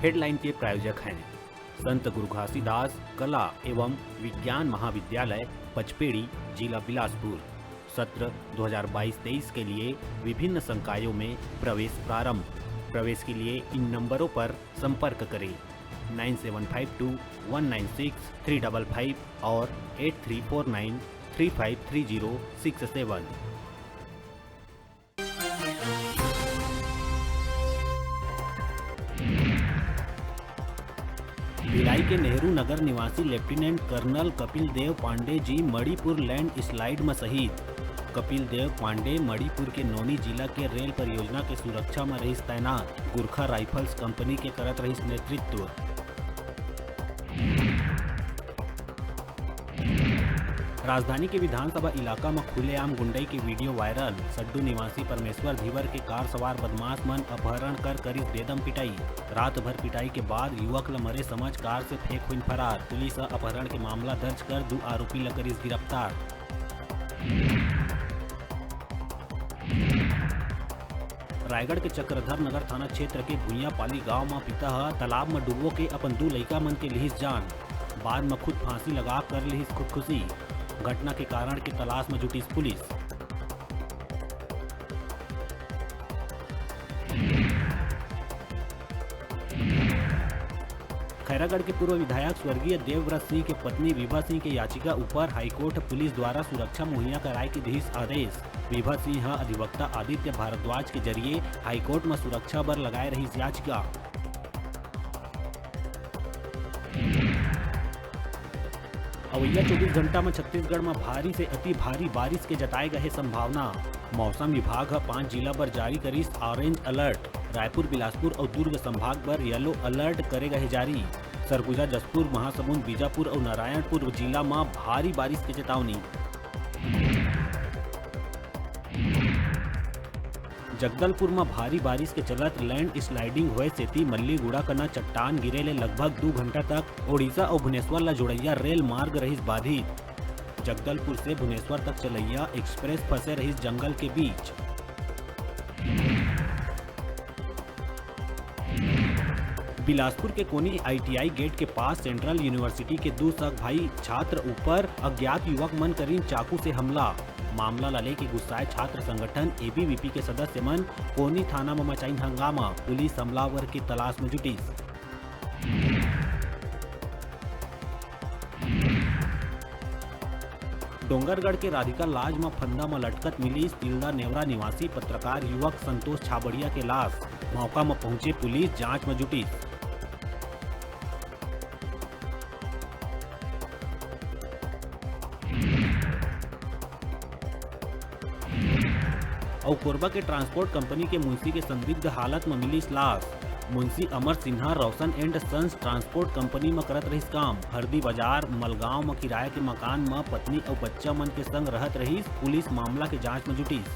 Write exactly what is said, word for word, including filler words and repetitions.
Headline के प्रायोजक हैं संत गुरु घासीदास कला एवं विज्ञान महाविद्यालय पचपेड़ी, जिला बिलासपुर। सत्र दो हज़ार बाईस तेईस के लिए विभिन्न संकायों में प्रवेश प्रारंभ। प्रवेश के लिए इन नंबरों पर संपर्क करें, nine seven five two one nine six three double five और eight three four nine three five three zero six seven. Bhilai के नेहरू नगर निवासी lieutenant colonel Kapil Dev Pandey ji Manipur landslide म शहीद। कपिल देव पांडे मणिपुर के नोनी जिला के रेल परियोजना के सुरक्षा म रहिस तैनात। गुरखा राइफल्स कंपनी के करत रहिस नेतृत्व। राजधानी के विधानसभा इलाका म खुलेआम गुंडई के वीडियो वायरल। सड्डू निवासी परमेश्वर धीवर के कार सवार बदमाश मन अपहरण कर करिस बेदम पिटाई। रात भर पिटाई के बाद युवक ल मरे समझ कार से फेंक होइन फरार। पुलिस ह अपहरण के मामला दर्ज कर दू आरोपी ल करिस गिरफ्तार। रायगढ़ के चक्रधर नगर थाना क्षेत्र के भुइयापाली गांव म पिता ह तालाब म डूबो के अपन दू लइका मन के लिहिस जान। बाद म खुद फांसी लगा कर लिहिस खुदकुशी। घटना के कारण के तलाश म जुटिस पुलिस। खैरागढ़ के पूर्व विधायक स्वर्गीय देवव्रत सिंह के पत्नी विभा सिंह के याचिका ऊपर हाईकोर्ट पुलिस द्वारा सुरक्षा मुहैया कराए के दिस आदेश। विभा सिंह ह अधिवक्ता आदित्य भारद्वाज के जरिए हाईकोर्ट म सुरक्षा बर लगाए रहिस याचिका। अवइया चौबीस घंटा म छत्तीसगढ़ म भारी से अति भारी बारिश के जताए गए हे संभावना। मौसम विभाग ह पांच जिला बर जारी करिस ऑरेंज अलर्ट। रायपुर, बिलासपुर अउ दुर्ग संभाग बर येलो अलर्ट करे गए हे जारी। सरगुजा, जशपुर, महासमुंद, बीजापुर अउ नारायणपुर जिला म भारी बारिश के चेतावनी। जगदलपुर म भारी बारिश के चलत लैंड स्लाइडिंग होए सेती मल्लीगुड़ा कना चट्टान गिरे ले लगभग दू घंटा तक ओडिशा अउ भुवनेश्वर ल जोड़इया रेल मार्ग रहिस बाधित। जगदलपुर से भुवनेश्वर तक चलइया एक्सप्रेस फंसे रहिस जंगल के बीच। बिलासपुर के कोनी आईटीआई गेट के पास सेंट्रल यूनिवर्सिटी के दू सग भाई छात्र ऊपर अज्ञात युवक मन करिन चाकू से हमला। मामला ला लेके गुस्साए छात्र संगठन एबीवीपी के सदस्य मन कोनी थाना म मचाइन हंगामा, पुलिस हमलावर के तलाश म जुटिस। डोंगरगढ़ के राधिका लाज म फंदा म लटकत मिलिस तिल्दा नेवरा निवासी पत्रकार युवक संतोष छाबड़िया के लाश। मौका म पहुंचे पुलिस जांच म जुटिस। अउ कोरबा के ट्रांसपोर्ट कंपनी के मुंशी के संदिग्ध हालत म मिलिस लाश। मुंशी अमर सिन्हा रोशन एंड सन्स ट्रांसपोर्ट कंपनी म करत रहिस काम। हरदी बाजार मलगांव म किराया के मकान म पत्नी अउ बच्चा मन के संग रहत रहिस। पुलिस मामला के जांच म जुटिस।